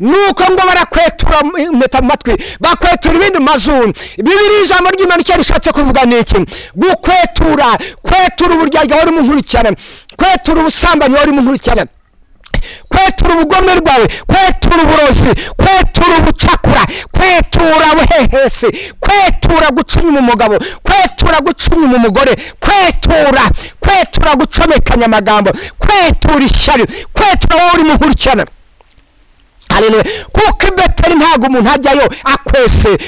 Nuko ngo barakwetura impeta mu matwi, bakwetura ibindi mu mazuru. Bibiri ijambo ry'Imana icyo rishatse kuvuga ni iki? Gukwetura, kwetura uburyarya wari mu nkurikirane, kwetura ubusambanyi wari mu nkurikirane, kwetura ubugome rwawe, kwetura uburozi, kwetura ubucakura, kwetura buhehesi, kwetura guca inyuma umugabo, kwetura guca inyuma umugore, kwetura, kwetura gucomekanya amagambo, kwetura ishyari, kwetura wowe uri mu nkurikirane. Haleluya. Kuko i Beteli ntabwo umuntu ajyayo akwese.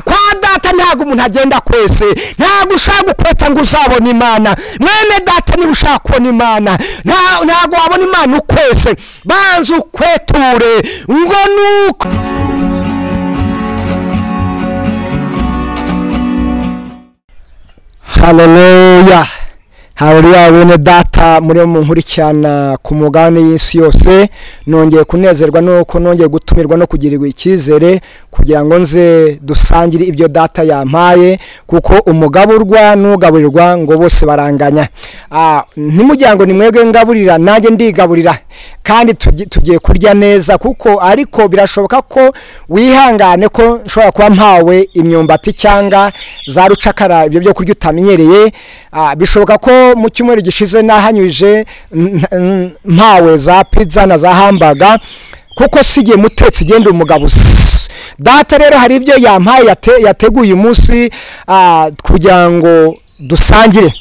Kwa data ntabwo umuntu agenda akwese. Ntabwo ushaka gukweta ngo uzabone Imana. Mwene data niba ushaka kubona Imana, ntabwo wabona Imana ukwese. Banza ukweture ngo nuko. Haleluya. Haleluya bene data muri mu nkurikirana ku mugabane y'isi yose, nongeye kunezerwa nuko nongeye gutumirwa no kugirirwa icyizere kugira ngo nze dusangire ibyo data yampaye, kuko umugaburwa n'ugaburirwa ngo bose baranganya. Ntimujya ngo ni mwebwe ngaburira, nanjye ndigaburira, kandi tugiye kurya neza, kuko ariko birashoboka ko wihangane ko nshobora kuba mpawe imyumbati cyangwa za rucakara, ibyo byo kurya utamenyereye. Bishoboka ko mu cyumweru gishize nahanyuje mpawe za pizza na za hamburger, kuko sigiye mutetsi genda umugabo. Data rero hari ibyo yampaye yateguye umunsi kugira ngo dusangire.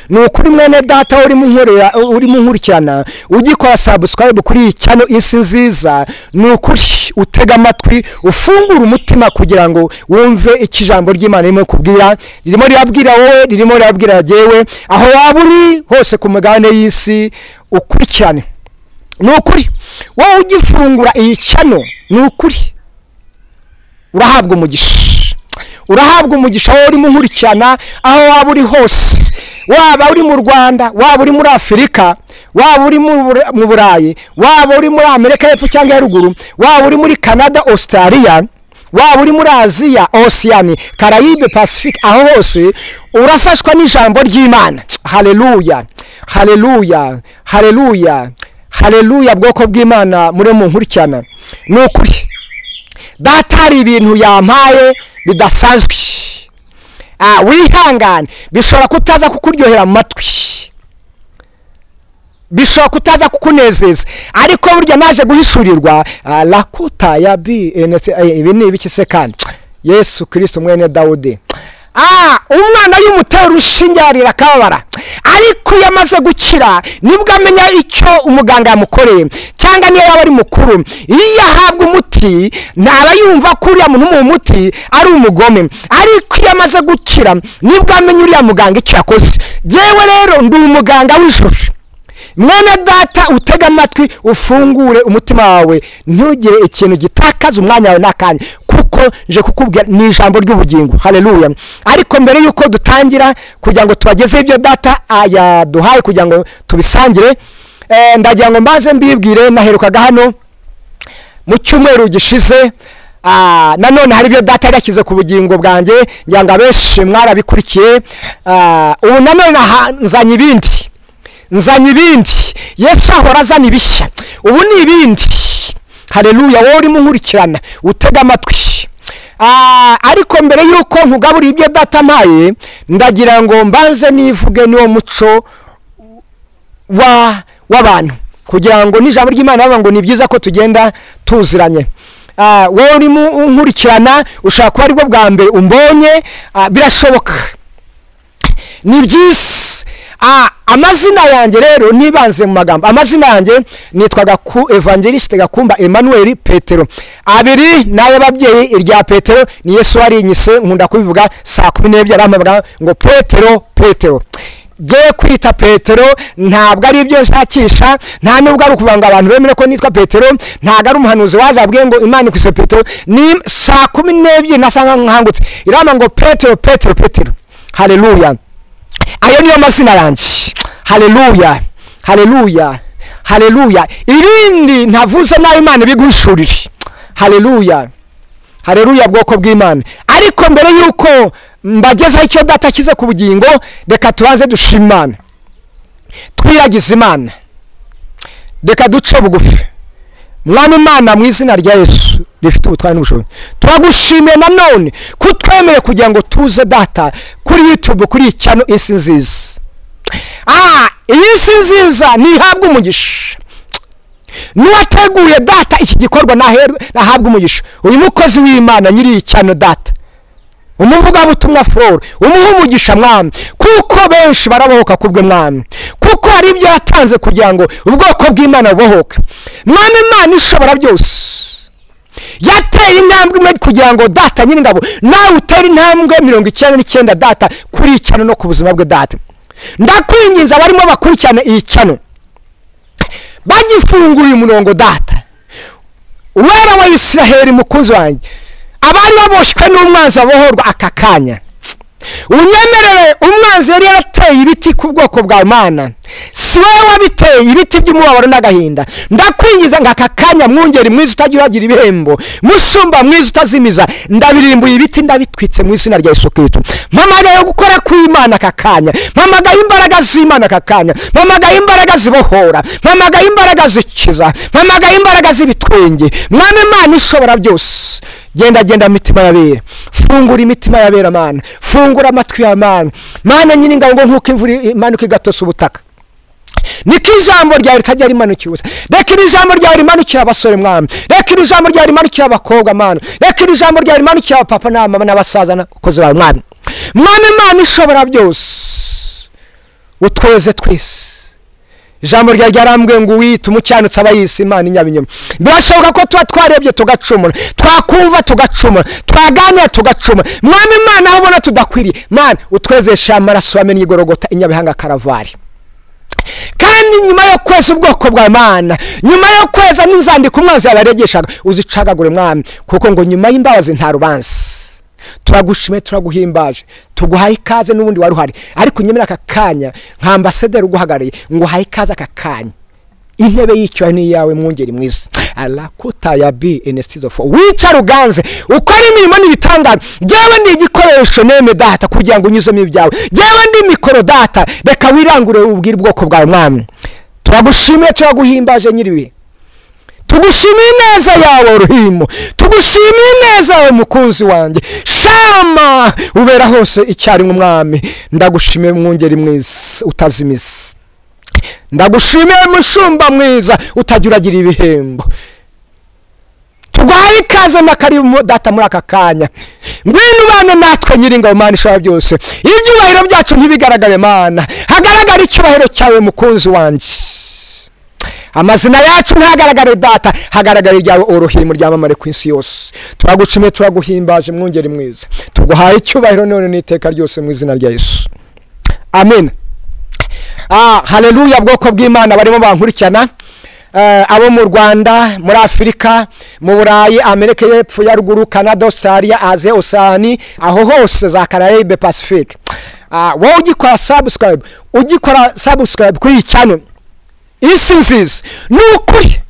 Ni ukuri mwene data uri mu nkurikirana ugikora subscribe kuri channel Isi Nziza, ni ukuri utega amatwi ufungura umutima kugira ngo wumve ikijambo ry'Imana ririmo kubwira, ririmo rirabwira wowe, ririmo rirabwira jewe, aho waba uri hose ku mugabane y'isi ukurikirane. Ni ukuri wowe ugifungura iyi channel, ni ukuri urahabwa umugisha, urahabwa umugisha wowe uri mu nkurikirana aho waba uri hose. Waba uri mu Rwanda, waba uri muri Afurika, waba uri mu Burayi, waba uri muri Amerika y'Epfo cyangwa ya ruguru, waba uri muri Canada, Australia, waba uri muri Aziya, Oceania, Caraïbe, Pacifique, aho hose urafashwa n'ijambo ry'Imana. Haleluya, haleluya, haleluya, haleluya. Bwoko bw'Imana muri mu nkurikirana, ni ukuri data hari ibintu yampaye bidasanzwe. Wihangane, bishobora kutaza kukuryohera amatwi, bishobora kutaza kukunezeza, ariko burya naje guhishurirwa lakuta ya b ibi ni ibiki se kandi? Yesu Kristo mwene Dawudi. Umwana y'umutera urushinge arira akababara, ariko iyo amaze gukira nibwo amenya icyo umuganga yamukoreye, cyangwa niyo yaba ari mukuru, iyo ahabwa umuti ntaba yumva ko uriya muntu umuha umuti ari umugome, ariko iyo amaze gukira nibwo amenya uriya muganga icyo yakoze. Jewe rero ndi umuganga w'ijuru. Mwene data utega amatwi ufungure umutima wawe, ntugire ikintu gitakaza umwanya wawe n'akanya, kuko nje kukubwira ni ijambo ry'ubugingo. Haleluya. Ariko mbere yuko dutangira kugira ngo tubageze ibyo data yaduhaye kugira ngo tubisangire, ndagira ngo mbanze mbibwire naherukaga hano mu cyumweru gishize. Nanone hari ibyo data yashyize ku bugingo bwanjye, ngira ngo abenshi mwarabikurikiye. Ubu nanone nzanye ibindi, nzanye ibindi. Yesu ahora azana ibishya, ubu ni ibindi. Haleluya. Wowe urimo nkurikirana utega amatwi. Ariko mbere yuko nkugaburira ibyo data mpaye, ndagira ngo mbanze nivuge niwo muco w'abantu, kugira ngo n'ijambo ry'Imana bavuga ngo ni byiza ko tugenda tuziranye. Wowe urimo nkurikirana ushaka kuba aribwo bwa mbere umbonye, birashoboka, ni byiza. Amazina yanjye rero nibanze mu magambo, amazina yanjye nitwaga ku Evangeliste Gakumba Emmanuel Petero. Abiri n'ay'ababyeyi, irya Petero ni Yesu warinyise, nkunda kubivuga saa 12 arampamagara ngo Petero, Petero. Jye kwita Petero ntabwo ari ibyo nshakisha, nta nubwo ari ukuvuga ngo abantu bemere ko nitwa Petero, ntabwo ari umuhanuzi waje abwiye ngo Imana ikwise Petero. Ni saa 12 nasanga nkangutse irama ngo Petero, Petero, Petero. Haleluya. Ayo niyo mazina yanjye. Haleluya, haleluya, haleluya. Irindi ntavuze nawe Imana ibiguhishurire. Haleluya, haleluya bwoko bw'Imana. Ariko mbere yuko mbagezaho icyo data ashyize ku bugingo, reka tubanze dushima Imana, twiragize Imana, reka duce bugufi. Mwami Imana, mu izina rya Yesu rifite ubutware n'ubushobozi, turagushimiye nanone kutwemere kugira ngo tuze data kuri YouTube, kuri channel Isi Nziza. Iyi si nziza ntihabwe umugisha. N'uwateguye data iki gikorwa nahabwe umugisha. Uyu mukozi w'Imana nyiri iyi channel data, umuvugabutumwa Flora, umuha umugisha mwami, kuko benshi barabohoka kubwe mwami, kuko hari ibyo yatanze kugira ngo ubwoko bw'Imana bubohoke. Mwami Imana ishobora byose, yateye intambwe imwe kugira ngo data nyir'ingabo nawe utere intambwe 99 data kuri iyi channel no ku buzima bwe data. Ndakwinginze abarimo bakurikirana iyi channel bagifunguye umurongo data, Uwera wa Israheli mukunzi wanjye, abari baboshwe n'umwanzi abohorwa aka kanya. Unyemerere, umwanzi yari yarateye ibiti ku bwoko bwa Imana, si wowe wabiteye ibiti by'umubabaro n'agahinda. Ndakwingiza ngo aka kanya mwungeri mwiza utagira uragira ibihembo, mushumba mwiza utazimiza, ndabirimbuye ibiti ndabitwitse mu izina rya Yesu Kristo. Mpamagaye gukora kw'Imana aka kanya, mpamagaye imbaraga z'Imana aka kanya, mpamagaye imbaraga zibohora, mpamagaye imbaraga zikiza, mpamagaye imbaraga z'ibitwenge. Mwami Imana ishobora byose, genda genda mitima y'abera, fungura imitima y'abera Mana, fungura amatwi ya Mana. Mana nyir'ingabo, ngo nkuko imvura imanuka igatosa ubutaka, niko ijambo ryawe ritajya rimanukira ubusa. Reka iri jambo ryawe rimanukira abasore mwami, reka iri jambo ryawe rimanukira abakobwa Mana, reka iri jambo ryawe rimanukira abapapa n'abamama n'abasaza n'abakozi bawe mwami. Mwami Imana ishobora byose, utweze twese. Ijambo ryawe ryarambwiye ngo uwita umucyanutsi aba yise Imana inyabinyoma. Birashoboka ko tuba twarebye tugacumura, twakumva tugacumura, twaganira tugacumura. Mwami Imana, aho ubona tudakwiriye, Mana utwezeshe amaraso wamennye i Golgotha inyabihanga Karavari. Kandi nyuma yo kweza ubwoko bwa Mana, nyuma yo kweza n'inzandiko umwanzi yabaregeshaga, uzicagagure mwami, kuko ngo nyuma y'imbabazi nta rubanza. Turagushimiye, turaguhimbaje, tuguhaye ikaze n'ubundi wari uhari, ariko nyemera aka kanya nka ambasaderi uguhagarariye, nguhaye ikaze aka kanya. Intebe y'icyubahiro ni iyawe mwungeri mwiza. Alakuta ya bi enesizofo, wicara uganze, ukora imirimo n'ibitangaza. Jyewe ndi igikoresho neme data kugira ngo unyuzemo ibyawe. Jyewe ndi mikoro data, reka wirangure ubwire ubwoko bwawe mwami. Turagushimiye, turaguhimbaje nyiribihe. Tugushimiye neza yawe ruhimo, tugushimiye neza yawe mukunzi wanjye. Shama ubera hose icyarimwe mwami. Ndagushimiye mwungeri mwiza utazimiza, ndagushimiye mushumba mwiza utagira uragira ibihembo. Tuguhaye ikaze n'akaribu data muri aka kanya. Ngwino ubane natwe nyir'ingabo Mana ishobora byose. Ibyubahiro byacu ntibigaragare Mana, hagaragare icyubahiro cyawe mukunzi wanjye. Amazina yacu ntagaragare data, hagaragare iryawe uruhimo ryamamare ku isi yose. Turagushimiye, turaguhimbaje mwungeri mwiza, tuguhaye icyubahiro none n'iteka ryose mu izina rya Yesu, amen. Haleluya. Bwoko bw'Imana barimo bankurikirana, abo mu Rwanda, muri Afurika, mu Burayi, Amerika y'Epfo ya ruguru, Canada, Australia, Asia, Oceania, aho hose za Caraïbe, Pacifique. Wowe ugikora subscribe, ugikora subscribe kuri iyi channel Isi Nziza, ni ukuri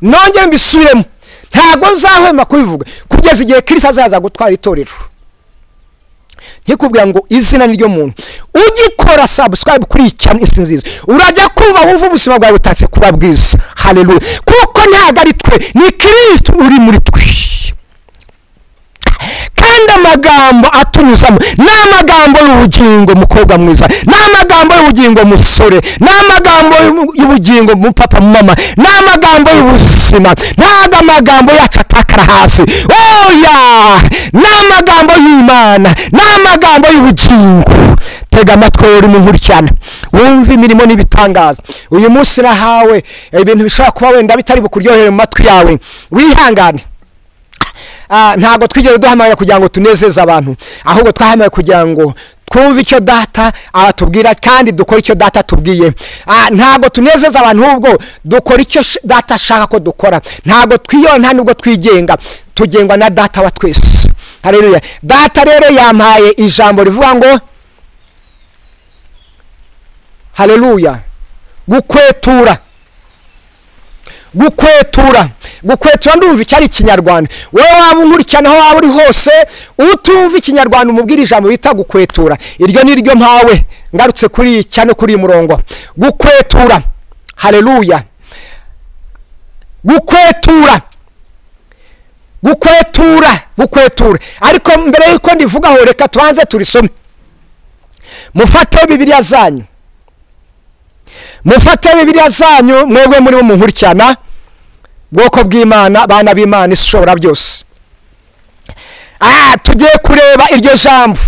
nongere mbisubiremo, ntabwo nzahwema kubivuga kugeza igihe Kristo azaza gutwara itorero. Nkikubwira ngo izina ni ryo muntu. Ugikora subscribe kuri iyi channel Isi Nziza, urajya kumva wumva ubuzima bwawe butatse kuba bwiza. Haleluya. Kuko ntabwo ari twe, ni Kristo uri muri twe. Kandi amagambo atunyuzamo ni amagambo y'ubugingo mukobwa mwiza, ni amagambo y'ubugingo musore, ni amagambo y'ubugingo mupapa mama, ni amagambo y'ubuzima. Ntabwo amagambo yacu atakara hasi, oya, ni amagambo y'Imana, ni amagambo y'ubugingo. Tega amatwi uri mu nkurikirana, wumve imirimo n'ibitangaza. Uyu munsi nahawe ibintu bishobora kuba wenda bitari bukuryohere mu matwi yawe, wihangane. Ntabwo twigeze duhamagara kugira ngo tunezeze abantu, ahubwo twahamagaye kugira ngo twumve icyo data atubwira kandi dukora icyo data atubwiye. Ntabwo tunezeza abantu, ahubwo dukora icyo data ashaka ko dukora. Ntabwo twiyona, nta nubwo twigenga, tugengwa na data wa twese. Haleluya. Data rero yampaye ijambo rivuga ngo haleluya, gukwetura. Gukwetura, gukwetura ndumva icyari ikinyarwanda. Wowe waba unkurikirana aho waba uri hose, utumva ikinyarwanda umubwira ijambo bita gukwetura. Iryo ni ryo mpawe ngarutse kuri cyane kuri uyu murongo. Gukwetura. Haleluya. Gukwetura, gukwetura, gukwetura. Ariko mbere yuko ndivugaho reka tubanze turisome. Mufate Bibiliya zanyu, mufate Bibiliya zanyu mwebwe muri mu nkurikirana, bwoko bw'Imana, bana b'Imana ishobora byose. Tugiye kureba iryo jambo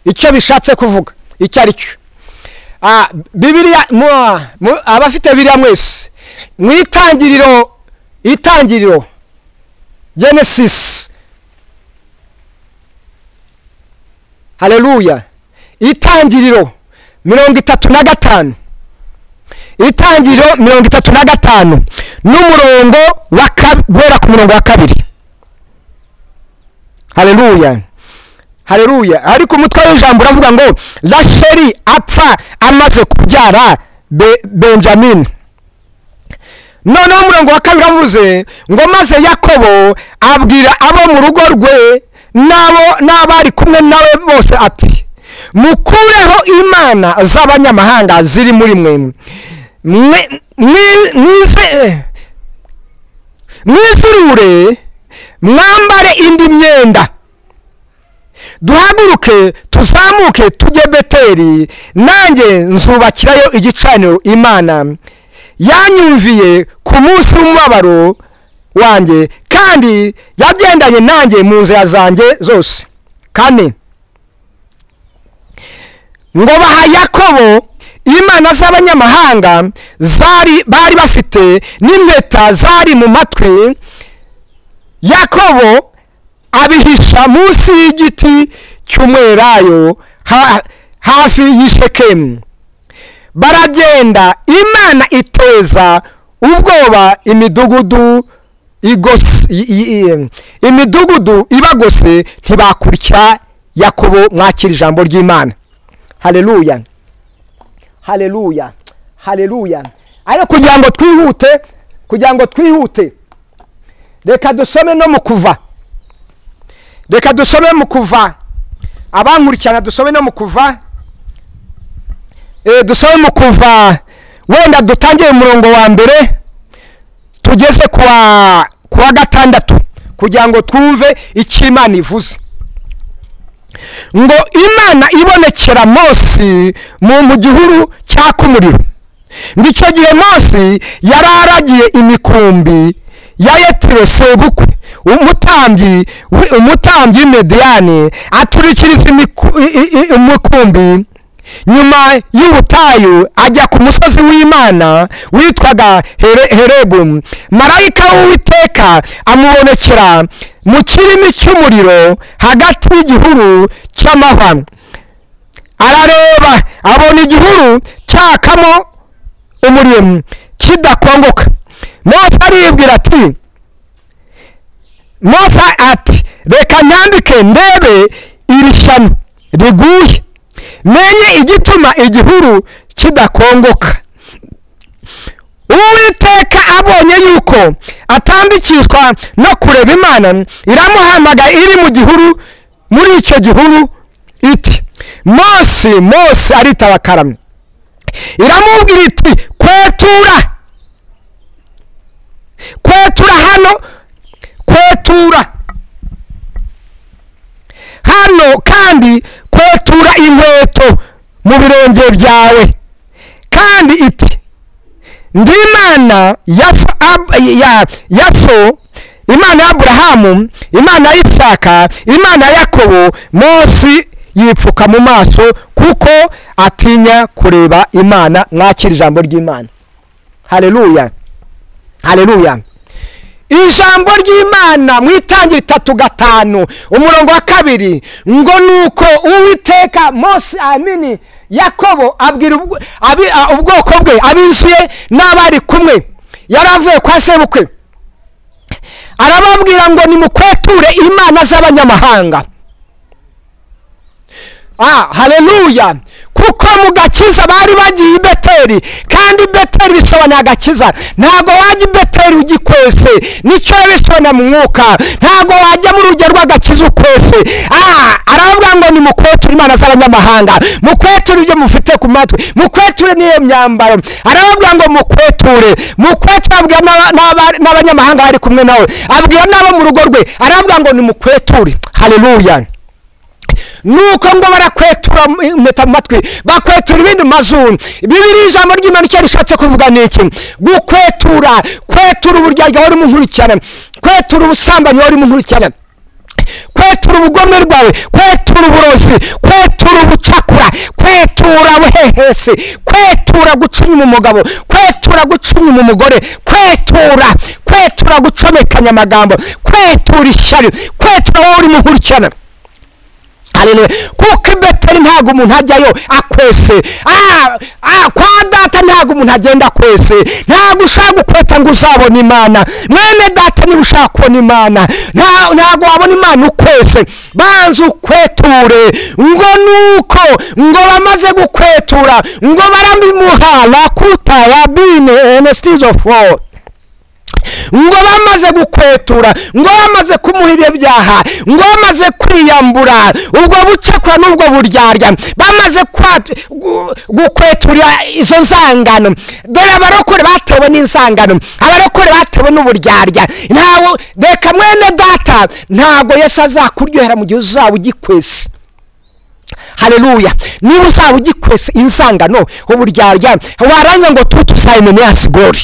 icyo bishatse kuvuga icyo ari cyo. Bibiliya, abafite Bibiliya mwese, mu itangiriro, itangiriro Genesis, haleluya, itangiriro 35, itangiriro 35 n'umurongo wa guhera ku murongo wa 2. Haleluya, haleluya. Ariko umutwe w'ijambo uravuga ngo Rasheli apfa amaze kubyara Benjamin. Noneho umurongo wa 2 uravuze ngo maze Yakobo abwira abo mu rugo rwe nabo n'abari kumwe nawe bose ati mukureho imana z'abanyamahanga ziri muri mwe, mwizurure mwambare indi myenda, duhaguruke tuzamuke tujye Beteli, nanjye nzubakirayo igicaniro Imana yanyumviye ku munsi w'umubabaro wanjye, kandi yagendanye nanjye mu nzira zanjye zose. 4 ngo baha Yakobo imana z'abanyamahanga zari bari bafite n'impeta zari mu matwi. Yakobo abihisha munsi y'igiti cy'umwelayo hafi y'Ishekemu. Baragenda, Imana iteza ubwoba imidugudu imidugudu ibagose, ntibakurikira Yakobo. Mwakira ijambo ry'Imana. Haleluya, haleluya, haleluya. Ariko kugira ngo twihute, kugira ngo twihute, reka dusome no mu Kuva. Reka dusome mu Kuva. Abankurikirana dusome no mu Kuva. Dusome mu Kuva, wenda dutangire umurongo wa 1 tugeze kuwa 6 kugira ngo twumve icyo Imana ivuze. Ngo Imana ibonekera Mose mu gihuru cyaka umuriro. Ngo icyo gihe Mose yararagiye imikumbi ya Yetiro sebukwe, umutambyi Mediyani, aturikiriza imikumbi nyuma y'ubutayu ajya ku musozi w'Imana witwaga Herebu. Marayika w'Uwiteka amubonekera mu kirimi cy'umuriro hagati y'igihuru cy'amahwa. Arareba abona igihuru cyakamo umuriro kidakongoka. Mose aribwira ati, Mose ati reka ntambike ndebe iri shyano riguye, menye igituma igihuru kidakongoka. Uwiteka abonye yuko atambikishwa no kureba Imana, iramuhamagara iri mu gihuru, muri icyo gihuru iti Mose, Mose. Aritaba karame. Iramubwira iti kwetura, kwetura hano, kwetura hano, kandi kwetura inkweto mu birenge byawe. Kandi iti ndi Imana ya so, Imana ya Aburahamu, Imana ya Isaka, Imana ya Yakobo. Mose yipfuka mu maso kuko atinya kureba Imana. Mwakira ijambo ry'Imana. Haleluya, haleluya. Ijambo ry'Imana mu Itangiriro 3:5 umurongo wa 2 ngo nuko Uwiteka Mose amini Yakobo abwira ubwoko bwe ab'inzu ye n'abari kumwe, yaravuye kwa sebukwe, arababwira ngo nimukweture imana z'abanyamahanga. Haleluya. Kuko mu gakiza bari bagiye i Beteli. Beteli, kandi Beteli bisobanura agakiza. Ntabwo wajya i Beteli ugikwese, nicyo bisobanura mu mwuka. Ntabwo wajya mu rugero rw'agakiza ukwese. Aravuga ngo ni mukweture imana z'abanyamahanga, mukweture ibyo mufite ku matwi, mukweture n'iyo myambaro. Aravuga ngo mukweture, mukweture, abwira n'abanyamahanga bari kumwe nawe, abwira n'abo mu rugo rwe, aravuga ngo ni mukweture. Haleluya. Nuko ngo barakwetura impeta mu matwi, bakwetura ibindi mu mazuru. Bibiri ijambo ry'Imana icyo rishatse kuvuga ni iki? Gukwetura, kwetura uburyarya wari mu nkurikirane, kwetura ubusambanyi wari mu nkurikirane, kwetura ubugome bwawe, kwetura uburozi, kwetura ubucakura, kwetura ubuhehesi, kwetura guca inyuma umugabo, kwetura guca inyuma umugore, kwetura, kwetura gucomekanya amagambo, kwetura ishyari, kwetura wowe uri mu nkurikirane. Haleluya. Kuko i Beteli ntabwo umuntu ajyayo akwese. Kwa data ntabwo umuntu agenda akwese. Ntabwo ushaka gukweta ngo uzabone Imana. Mwene data, niba ushaka kubona Imana, ntabwo wabona Imana ukwese. Banza ukweture. Ngo nuko ngo bamaze gukwetura, ngo barabimuha lakuta ya bine enesitizofo. Ngo bamaze gukwetura, ngo bamaze kumuha ibyo byaha, ngo bamaze kwiyambura ubwo bucakura n'ubwo buryarya, bamaze gukwetura izo nzangano. Dore abarokore batewe n'inzangano, abarokore batewe n'uburyarya. Ntawe, reka mwene data, ntabwo Yesu azakuryohera mu gihe uzaba ugikwese. Haleluya. Niba uzaba ugikwese inzangano, uburyarya, warangiza ngo tutusayimene yasigori.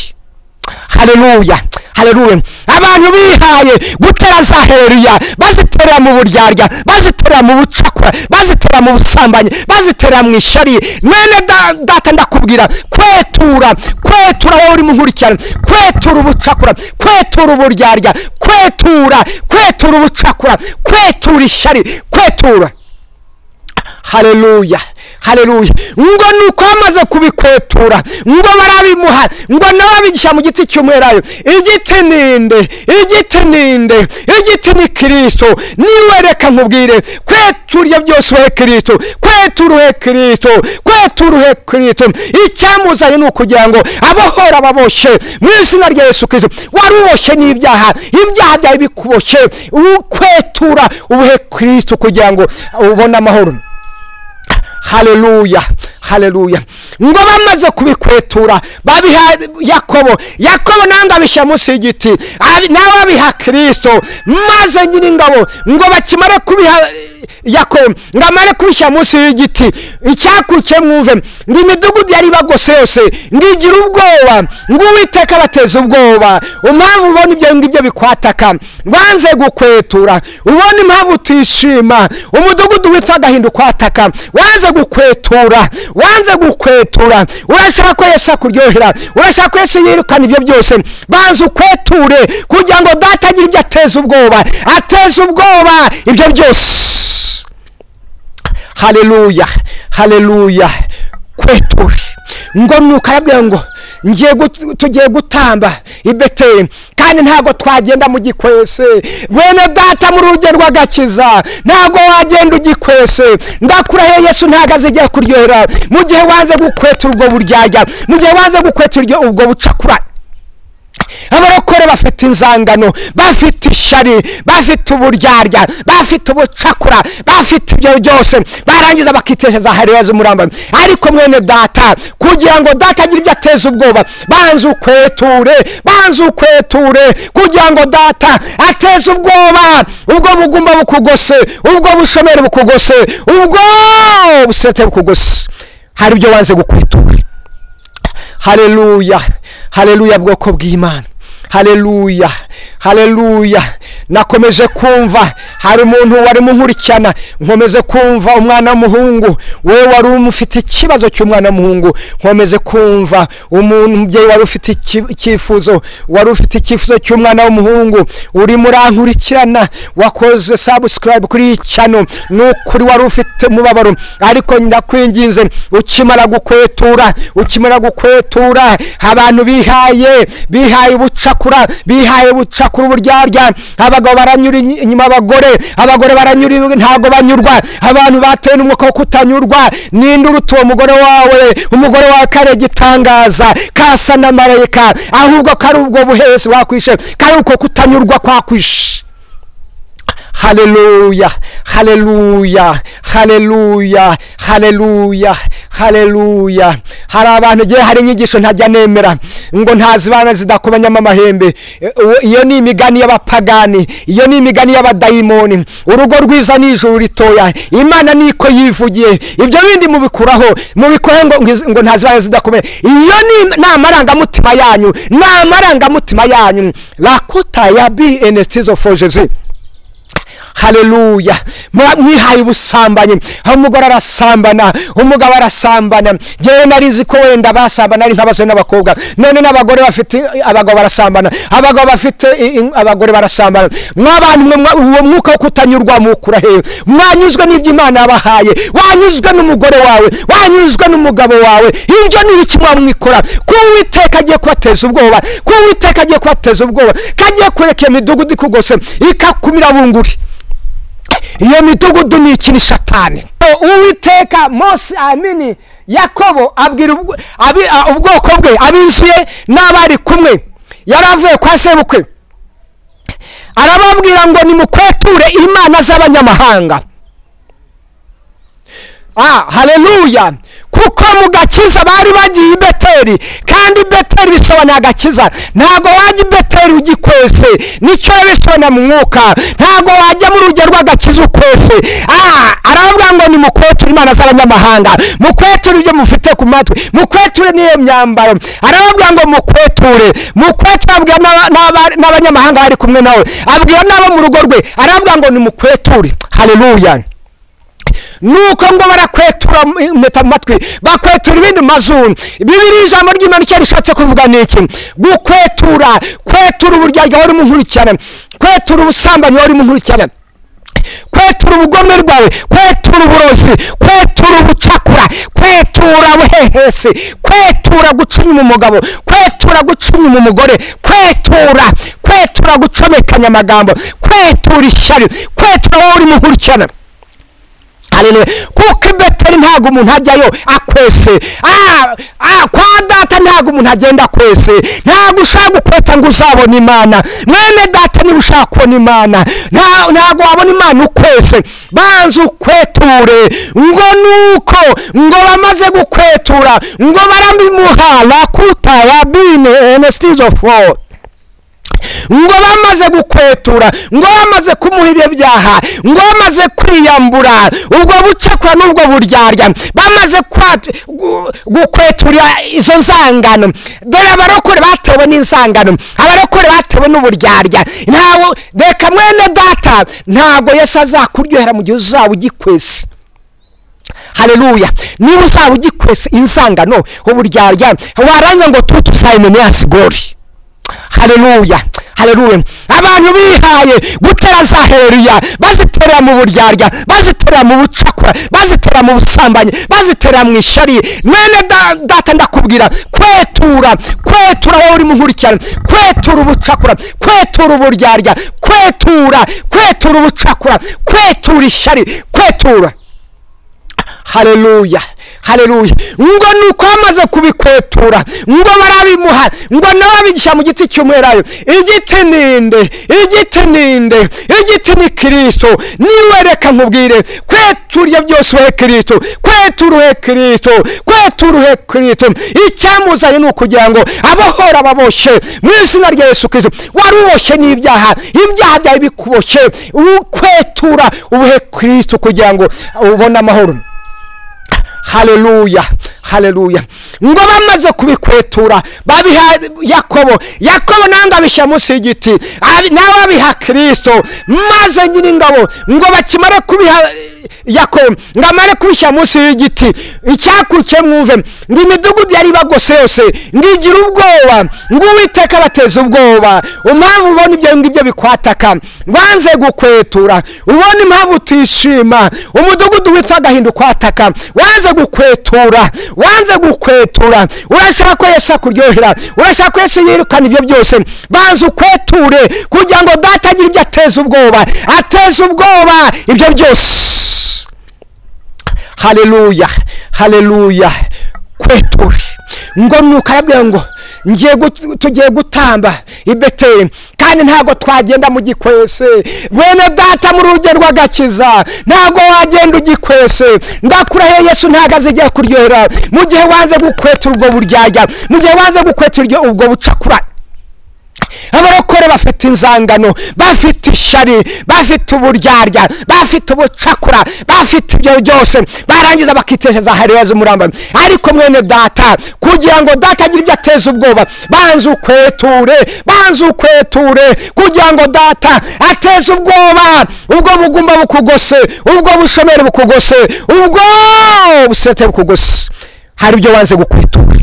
Haleluya. Haleluya. Abantu bihaye gutera za haleluya, bazitera mu buryarya, bazitera mu bucakura, bazitera mu busambanyi, bazitera mu ishyari. Mwene data, ndakubwira, kwetura, kwetura wowe uri mu nkurikirane, kwetura ubucakura, kwetura uburyarya, kwetura, kwetura ubucakura, kwetura ishyari, kwetura. Haleluya. Haleluya. Ngo nuko bamaze kubikwetura, ngo barabimuha, ngo nawe abigisha mu giti cy'umwelayo. Igiti ninde? Igiti ninde? Igiti ni Kristo. Niwe, reka nkubwire, kwetura ibyo byose uhe Kristo, kwetura uhe Kristo, kwetura uhe Kristo. Icyamuzanye ni ukugira ngo abohora ababoshye mu izina rya Yesu Kristo. Wari uboshye n'ibyaha, ibyaha byawe bikuboshye, ukwetura ubuhe Kristo kugira ngo ubone amahoro. Haleluya. Haleluya. Ngo bamaze kubikwetura, babiha Yakobo. Yakobo nanga abishyira munsi y'igiti, nawe abiha Kristo. Maze nyiringabo ngo bakimare kubiha Yakobo, ngo amare kubishyira munsi y'igiti, icyakurikiye mwumve, ngo imidugudu yari ibagose yose ngo igira ubwoba, ngo Uwiteka abateza ubwoba. Impamvu ubona ibyo ngibyo bikwataka, wanze gukwetura, ubona impamvu utishima, umudugudu witwa agahinda ukwataka, wanze gukwetura, wanze gukwetura. Urashaka ko Yesu akuryohera, urashaka ko Yesu yirukana ibyo byose, banza ukweture kugira ngo data agire ibyo ateza ubwoba, ateza ubwoba ibyo byose. Haleluya. Haleluya. Kweture. Ngo nuko arabwira ngo tugiye gutamba i Beteli, kandi ntabwo twagenda mu gikwese. Mwene data, mu rugero rw'agakiza ntabwo wagenda ugikwese. Ndakurahiye, Yesu ntabwo azigera kuryohera mu gihe wanze gukwetura ubwo buryarya, mu gihe wanze gukwetura ubwo bucakura. Abarokore bafite inzangano, bafite ishyari, bafite uburyarya, bafite ubucakura, bafite ibyo byose, barangiza bakitesha haleluya z'umuramba. Ariko mwene data, kugira ngo data agire ibyo ateza ubwoba, banza ukweture, banza ukweture, kugira ngo data ateze ubwoba ubwo bugumba bukugose, ubwo bushomeri bukugose, ubwo busete bukugose. Hari ibyo wanze gukwetura. Haleluya. Haleluya, bwoko bw'Imana. Haleluya. Haleluya. Nakomeje kumva hari umuntu wari munkurikirana, nkomeze kumva umwana w'umuhungu, we wari umufite ikibazo cy'umwana w'umuhungu. Nkomeze kumva umuntu, umubyeyi wari ufite icyifuzo, wari ufite icyifuzo cy'umwana w'umuhungu, uri murankurikirana, wakoze subscribe kuri iyi channel, nukuri wari ufite umubabaro, ariko ndakwinginze, ukimara gukwetura, ukimara gukwetura, abantu bihaye, bihaye ubucakura, bihaye ubucakura, uburyarya. Abagabo baranyura inyuma abagore, abagore baranyura, ntabwo banyurwa. Abantu batewe n'umwuka wo kutanyurwa. Ninde uruta uwo mugore wawe? Umugore wawe kare gitangaza kasa na marayika, ahubwo kari ubwo buhesi wakwishe, kari uko kutanyurwa kwakwishe. Haleluya, haleluya, haleluya, haleluya, haleluya. Hari abantu gihe hari inyigisho ntajya nemera ngo ntazibana zidakubanyamo amahembe. Iyo ni imigani y'abapagani, iyo ni imigani y'abadayimoni. Urugo rwiza ni ijuru ritoya, Imana niko yivugiye. Ibyo bindi mubikuraho, mubikore ngo ntazibana zidakomeye. Iyo ni amarangamutima yanyu, ni amarangamutima yanyu. Lakota ya BNT for Jesus. Haleluya. Mwihaye ubusambanyi, umugore arasambana, umugabo arasambana. Jewe narizi ko wenda basambana ari nk'abasore n'abakobwa, none n'abagore bafite abagabo barasambana, abagabo bafite abagore barasambana. Mwabantu uwo mwuka wo kutanyurwa mukura hehe? Mwanyuzwe n'ibyo Imana yabahaye, wanyuzwe n'umugore wawe, wanyuzwe n'umugabo wawe. Ibyo ni ibiki mwamwikora? Ko Uwiteka agiye kubateza ubwoba, ko Uwiteka agiye kubateza ubwoba, kagiye kureka imidugudu ikugose ikakumira bunguri. Iyo midugudu ni iki? Ni Satani. Uwiteka Mose amini Yakobo abwira ubwoko bwe, abinzuye n'abari kumwe, yaravuye kwa sebukwe, arababwira ngo nimukweture imana z'abanyamahanga. Haleluya. Kuko mu gakiza bari bagiye i Beteli, kandi Beteli bisobanura agakiza. Ntago wajya i Beteli ugikwese, nicyo bisobanura mu mwuka. Ntago wajya mu rugero rw'agakiza ukwese. Aravuga ngo nimukweture imana z'abanyamahanga, mukweture ibyo mufite ku matwi, mukweture n'iyo myambaro. Aravuga ngo mukweture, mukweture. Abwira n'abanyamahanga bari kumwe nawe, abwira n'abo mu rugo rwe, aravuga ngo nimukweture. Haleluya. Nuko ngo barakwetura impeta mu matwi, bakwetura ibindi mazuru. Bibiri ijambo ry'Imana icyo rishatse kuvuga ni iki? Gukwetura, kwetura uburyarya wari mu nkurikirane, kwetura ubusambanyi wari mu nkurikirane, kwetura ubugome bwawe, kwetura uburozi, kwetura ubucakura, kwetura ubuhehesi, kwetura guca inyuma umugabo, kwetura guca inyuma umugore, kwetura, kwetura gucomekanya amagambo, kwetura ishyari, kwetura wowe uri mu nkurikirane. Haleluya. Kuko Beteli ntago umuntu ajyayo akwese. Kwa data ntago umuntu agenda akwese. Ntago ushaka gukweta ngo uzabone Imana. Mwene data niba ushaka kubona Imana, ntago wabona Imana ukwese. Banza ukweture. Ngo nuko ngo bamaze gukwetura, ngo barambimuha lakuta ya bine enesizofo. Ngo bamaze gukwetura, ngo bamaze kumuha ibyo byaha, ngo bamaze kwiyambura ubwo bucakura n'ubwo buryarya, bamaze gukwetura izo nzangano. Dore abarokore batewe n'inzangano, abarokore batewe n'uburyarya. Ntawe, reka mwene data, ntago Yesu azakuryohera mu gihe uzaba ugikwese. Haleluya. Niba uzaba ugikwese inzangano, uburyarya, warangiza ngo tutusayimene yasigori. Haleluya, haleluya. Abantu bihaye gutera za haleluya, bazitera mu buryarya, bazitera mu bucakura, bazitera mu busambanyi, bazitera mu ishyari. Mwene data ndakubwira, kwetura, kwetura wowe uri mu nkurikirane, kwetura ubucakura, kwetura uburyarya, kwetura, kwetura ubucakura, kwetura ishyari, kwetura. Haleluya, haleluya. Ngo nuko amaze kubikwetura, ngo barabimuha, ngo nawe abigisha mu giti cy'umwelayo. Igiti ninde? Igiti ninde? Igiti ni Kristo. Niwe reka nkubwire, kwetura byose uhe Kristo, kwetura uhe Kristo, kwetura uhe Kristo. Icyamuzanye ni ukugira ngo abohora ababoshye mu izina rya Yesu Kristo. Wari uboshye n'ibyaha, ibyaha byawe bikuboshye, ukwetura uhe Kristo kugira ngo ubone amahoro. Haleluya, haleluya. Ngo bamaze kubikwetura babiha Yakobo, Yakobo nanga abishyira munsi y'igiti, nawe abiha Kristo. Maze nyiri ingabo ngo bakimare kubiha Yakobo, ngo amare kubishyira munsi y'igiti. Icyakurikiye mwumve, ngo imidugudu yari ibagose yose ngo igira ubwoba, ngo Uwiteka abateza ubwoba. Impamvu ubona ibyo ngibyo bikwataka, wanze gukwetura, ubona impamvu utishima, umudugudu witwa agahinda ukwataka, wanze gukwetura, wanze gukwetura. Urashaka ko Yesu akuryohera, urashaka ko Yesu yirukana ibyo byose, banza ukweture kugira ngo data agire ibyo ateza ubwoba, ateza ubwoba ibyo byose. Haleluya, haleluya. Kweture. Ngo nuko arabwira ngo tugiye gutamba i Beteli, kandi ntago twagenda mu gikwese. Bene data, mu rugendo rw'agakiza ntago wagenda ugikwese. Ndakurahiye, Yesu ntago azigera kuryohera mu gihe wanze gukwetura ubwo buryarya, mu gihe wanze gukwetura ubwo bucakura. Abarokore bafite inzangano, bafite ishyari, bafite uburyarya, bafite ubucakura, bafite ibyo byose, barangiza bakitesha hariya z'umuramba. Ariko mwene data, kugira ngo data agire ibyo ateza ubwoba, banza ukweture, banza ukweture, kugira ngo data ateze ubwoba ubwo bugumba bukugose, ubwo bushomeri bukugose, ubwo busete bukugose. Hari ibyo wanze gukwetura.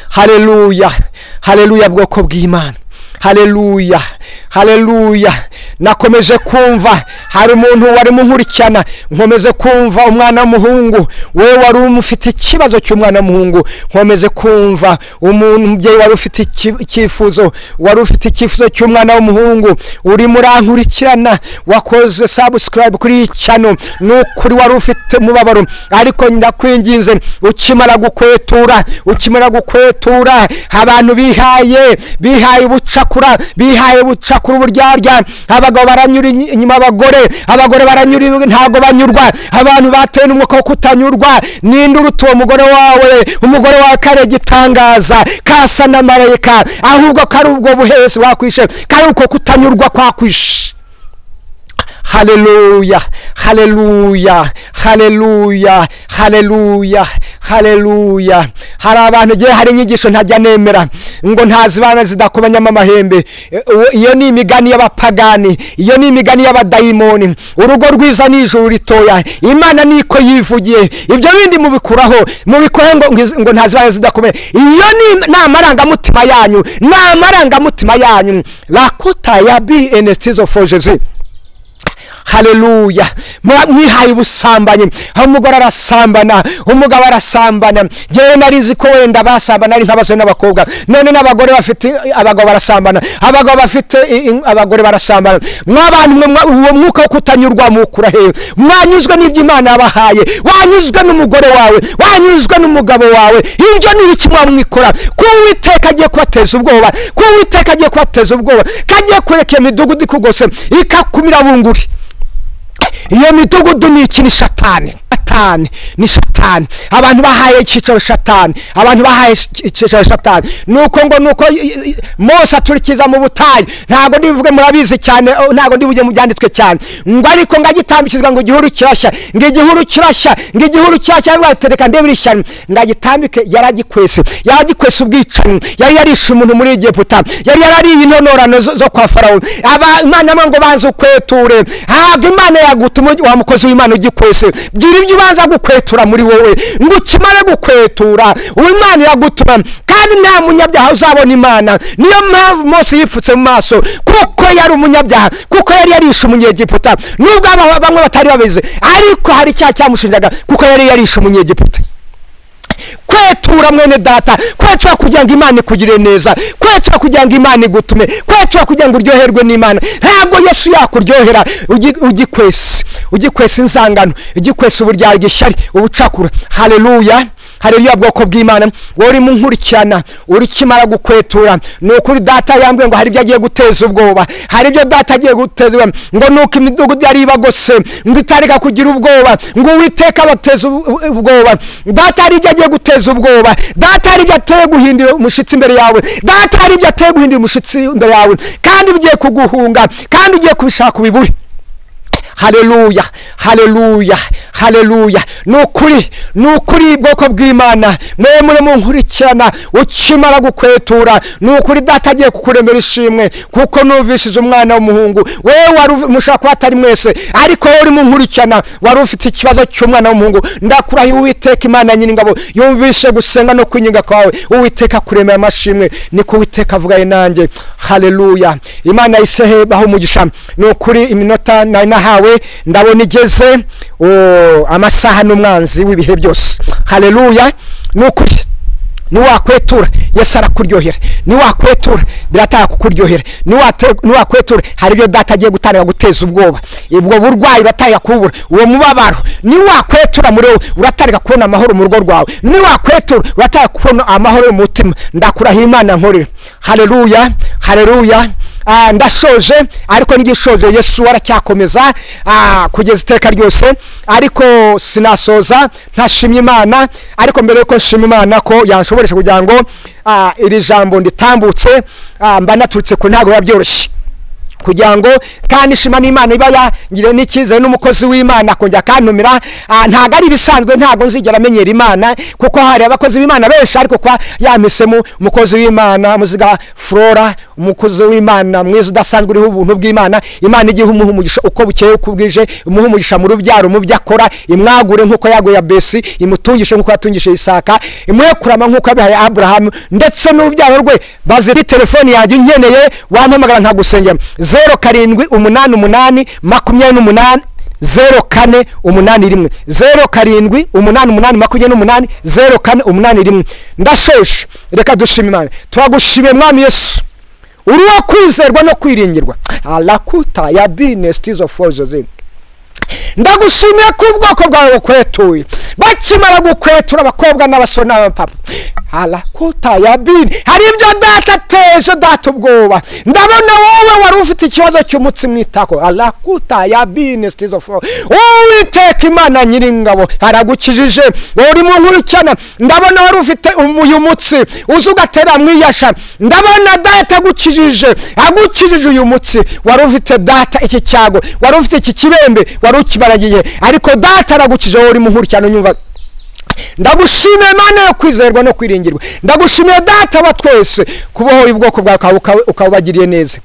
Haleluya, haleluya, bwoko bw'Imana. Haleluya, haleluya. Nakomeje kumva hari umuntu warimo nkurikirana, nkomeze kumva umwana w'umuhungu we wari umufite ikibazo cy'umwana w'umuhungu, nkomeze kumva umuntu umubyeyi wari ufite icyifuzo, wari ufite icyifuzo cy'umwana w'umuhungu, urimo urankurikirana, wakoze subscribe kuri iyi channel, nukuri wari ufite umubabaro, ariko ndakwinginze ukimara gukwetura, ukimara gukwetura, abantu bihaye ubucakura, bihaye ubucakura, uburyarya. Abagabo baranyura inyuma abagore, abagore baranyura, ntago banyurwa. Abantu batewe n'umwuka wo kutanyurwa. Ninde uruta uwo mugore wawe? Umugore wawe kare gitangaza, kasa na marayika, ahubwo kari ubwo buhesi wakwishe, kari uko kutanyurwa kwakwishe. Haleluya, haleluya, haleluya, haleluya, haleluya. Hari abantu igihe hari inyigisho ntajya nemera ngo ntazibana zidakomanyamo amahembe. Iyo ni imigani y'abapagani, iyo ni imigani y'abadayimoni. Urugo rwiza ni ijuru ritoya, Imana niko yivugiye. Ibyo bindi mubikuraho, mubikore ngo ntazibana zidakomeye. Iyo ni amarangamutima yanyu, ni amarangamutima yanyu. Lakota ya BNT for Jesus. Haleluya. Mwihaye ubusambanyi, umugore arasambana, umugabo arasambana. Jewe narizi ko wenda basambana ari nk'abasore n'abakobwa, none n'abagore bafite abagabo barasambana, abagabo bafite abagore barasambana. Mwabantu uwo mwuka wo kutanyurwa mukura hehe? Mwanyuzwe n'ibyo Imana yabahaye, wanyuzwe n'umugore wawe, wanyuzwe n'umugabo wawe. Ibyo ni ibiki mwamwikora? Ko Uwiteka agiye kubateza ubwoba, ko Uwiteka agiye kubateza ubwoba, kagiye kureka imidugudu ikugose ikakumira bunguri. Iyo midugudu ni iki? Ni shatani. Satani ni shatani. Abantu bahaye icyicaro shatani, abantu bahaye icyicaro shatani. Nuko ngo nuko Mose aturikiza mu butayu, ntago ndibuvuge, murabizi cyane, ntago ndibuge mu byanditswe cyane, ngo ariko ngagitambikizwa ngo igihuru kirashya, ngo igihuru kirashya, ngo igihuru kirashya, batereka ndebe ishyano ngagitambike. Yaragikwese, yaragikwese ubwicanyi, yari yarishe umuntu muri Egiputa, yari yarariye intonorano zo kwa Farawo. Aba Imana ngo banze ukweture, ntabwo Imana yagutuma wa mukozi w'Imana ugikwese. Gira ibyo ubanza gukwetura muri wowe, ngo ukimare gukwetura Imana iragutuma, kandi nta munyabyaha uzabona Imana. Niyo mpamvu Mose yipfutse mu maso, kuko yari umunyabyaha, kuko yari yarishe umunyegiputa. Nubwo bamwe batari babizi, ariko hari icyaha cyamushinjaga, kuko yari yarishe umunyegiputa. Kwetura mwene data, kwetura kugira ngo Imana ikugire neza, kwetura kugira ngo Imana igutume, kwetura kugira ngo uryoherwe n'Imana. Ntabwo Yesu yakuryohera ugikwese, ugikwese inzangano, ugikwese uburyarya, ishyari, ubucakura. Haleluya, haleluya, bwoko bw'Imana. Wowe urimo unkurikirana, urikimara gukwetura, ni ukuri data yambwiye ngo hari ibyo agiye guteza ubwoba, hari ibyo data agiye guteza ubwoba, ngo nuko imidugudu yari ibagose, ngo itareka kugira ubwoba, ngo Uwiteka abateza ubwoba. Data hari ibyo agiye guteza ubwoba, data hari ibyo ateye guhindura umushitsi imbere yawe, data hari ibyo ateye guhindura umushitsi imbere yawe, kandi ugiye kuguhunga, kandi ugiye kubishaka ubibure. Haleluya, haleluya, Haleluya. Nukuri nukuri bwoko bw'Imana mwe muri mu nkurikirana, ukimara gukwetura nukuri data agiye kukuremera ishimwe, kuko numvishije umwana w'umuhungu. Wewe wari mushaka kuba atari mwese, ariko wowe uri mu nkurikirana wari ufite ikibazo cy'umwana w'umuhungu, ndakurahiye Uwiteka Imana nyiringabo yumvishe gusenga no kwinginga kwawe, Uwiteka kuremera amashimwe, niko Uwiteka avugaye nanjye. Haleluya. Imana isehe baho umugisha. Nukuri iminota nari nahawe ndabona igeze amasaha n'umwanzi w'ibihe byose. Haleluya. Nukuri niwakwetura Yesu arakuryohera, niwakwetura birataka kukuryohera, niwakwetura hari ibyo data agiye gutangira guteza ubwoba, ubwo burwayi uratanga kubura, uwo mubabaro niwakwetura muri wowe uratarika kubona amahoro mu rugo rwawe, niwakwetura urataka kubona amahoro mu mutima. Ndakurahiye Imana nkorera. Haleluya, haleluya. Ndashoje, ariko n'igishoje Yesu aracyakomeza kugeza iteka ryose, ariko sinasoza ntashimye Imana. Ariko mbere yuko nshima Imana ko yanshoboresha kugira ngo iri jambo nditambutse, mba naturutse ku ntago byoroshye kugira ngo kandi shima n'Imana iba yangire n'icyizere n'umukozi w'Imana kongera kantumira. Ntago ari ibisanzwe, ntago nzigera amenyera Imana, kuko hari abakozi b'Imana benshi, ariko kwa yamisemo umukozi w'Imana Muziga Flora, umukozi w'Imana mwiza udasanzwe uriho ubuntu bw'Imana. Imana igihe umuha umugisha uko bukeye uko bwije, umuha umugisha mu rubyaro mu byo akora, imwagure nkuko yaguye Yabesi, imutungishe nkuko yatungishe Isaka, imuhe kurama nkuko yabihaye Abraham, ndetse n'urubyaro rwe. Baze telefoni yanjye nkeneye wampamagara nkagusengera 0 7 8 8 28 0 4 8 1 0 7 8 8 28 0 4 8 1. Ndashoje, reka dushime Imana. Turagushimiye Mwami Yesu, uri uwo kwizerwa no kwiringirwa. Alakuta ya bine stizo. Ndagushimiye ko ubwoko bwawe bukwetuye, bakimara gukwetura abakobwa n'abasore n'abapapa. Alakuta ya bine, hari ibyo data ateje data ubwoba. Ndabona wowe wari ufite ikibazo cy'umutsi mwitako. Alakuta ya bine stizo. Uwiteka Imana nyiringabo aragukijije, uri mu nkurikirana. Ndabona wari ufite uyu mutsi uza ugatera mwiyasha, ndabona data agukijije, agukijije uyu mutsi wari ufite data, iki cyago wari ufite, iki kibembe wari ukibaragiye, ariko data aragukije. Wowe uri mu nkurikirana unyumva, ndagushimiye Imana yo kwizerwa no kwiringirwa. Ndagushimiye data wa twese kubohoye ubwoko bwawe ukabubagiriye neza.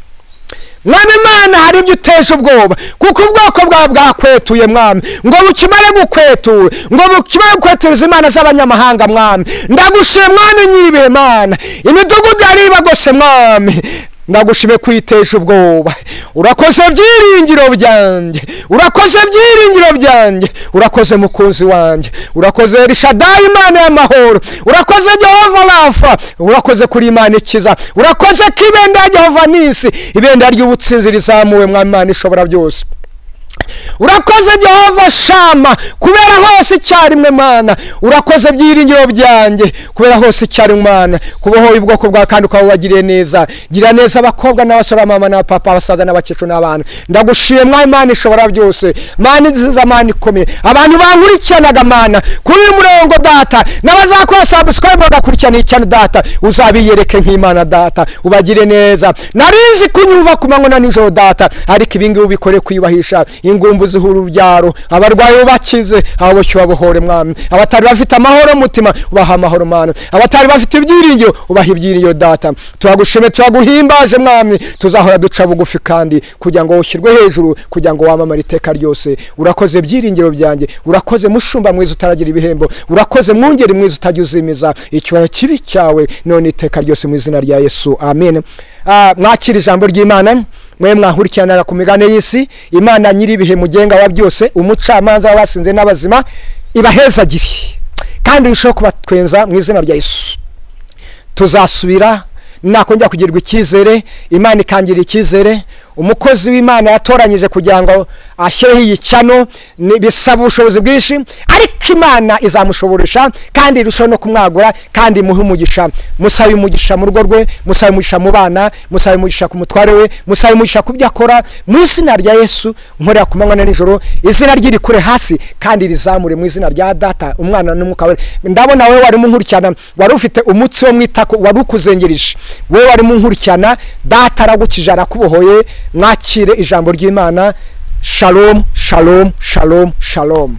Mwami Imana, hari ibyo uteje ubwoba, kuko ubwoko bwawe bwakwetuye Mwami, ngo bukimare gukwetura, ngo bukimare gukwetuza imana z'abanyamahanga. Mwami, ndagushimiye Mwami nyiribihe Mana, imidugudu yari ibagose Mwami, ndagushime kwitesha ubwoba. Urakoze byiringiro byanjye, urakoze byiringiro byanjye, urakoze mukunzi wanjye, urakoze Elishadayi Imana y'amahoro, urakoze Jehova Rafa, urakoze kuri Imana ikiza, urakoze ko ibendera Jehova Nisi, ibendera ry'ubutsinzi rizamuwe Mwami Imana ishobora byose. Urakoze Jehova Shama kubera hose icyarimwe Mana, urakoze byiringiro byanjye kubera hose icyarimwe Mana, kubohoye ubwoko bwawe kandi ukabubagiriye neza. Gira neza abakobwa n'abasore, mama na papa, abasaza n'abakecuru n'abana. Ndagushimiye Mwami Imana ishobora byose, Mana nziza, Mana ikomeye. Abantu bankurikiranaga Mana kuri uyu murongo data, n'abazakora subscribe bagakurikirana icyane data, uzabiyereke nk'Imana data, ubagire neza. Narizi kunyumva ku manywa na nijoro data, ariko ibi ngibi ubikore kwiyubahisha. Ingumbu zihura urubyaro, abarwayi ubakize, ababoshye ubabohore Mwami, abatari bafite amahoro mutima ubaha amahoro Mana, abatari bafite ibyiringiro ubaha ibyiringiro data. Turagushime, turaguhimbaje Mwami, tuzahora duca bugufi kandi kugira ngo ushyirwe hejuru, kugira ngo wamamare iteka ryose. Urakoze byiringiro byanjye, urakoze mushumba mwiza utaragira ibihembo, urakoze mwungeri mwiza utajya uzimiza. Icyubahiro kibi cyawe none iteka ryose mu izina rya Yesu, amen. Mwakira ijambo ry'Imana mwe mwakurikirana ku migabane y'isi. Imana nyiribihe mugenga wa byose, umucamanza w'abasinze n'abazima, ibahezagire kandi irusheho kubatwenza mu izina rya Yesu. Tuzasubira nakongera kugirirwa icyizere, Imana ikangirira icyizere. Umukozi w'Imana yatoranyije kugira ngo ashyireho iyi cyano, bisaba ubushobozi bwinshi, ariko Imana izamushoboresha kandi irushaho no kumwagura kandi imuhe umugisha. Musabe umugisha mu rugo rwe, musabe umugisha mu bana, musabe umugisha ku mutware we, musabe umugisha ku byo akora mu izina rya Yesu. Nkorera ku manywa na nijoro, izina ryiri kure hasi kandi rizamure mu izina rya data, umwana n'umwuka wera. Ndabona wowe wari munkurikirana, wari ufite umutsi wo mwitako wari ukuzengereje, wowe wari munkurikirana, data aragukije, arakubohoye. Mwakire ijambo ry'Imana. Shalom, shalom, shalom, shalom.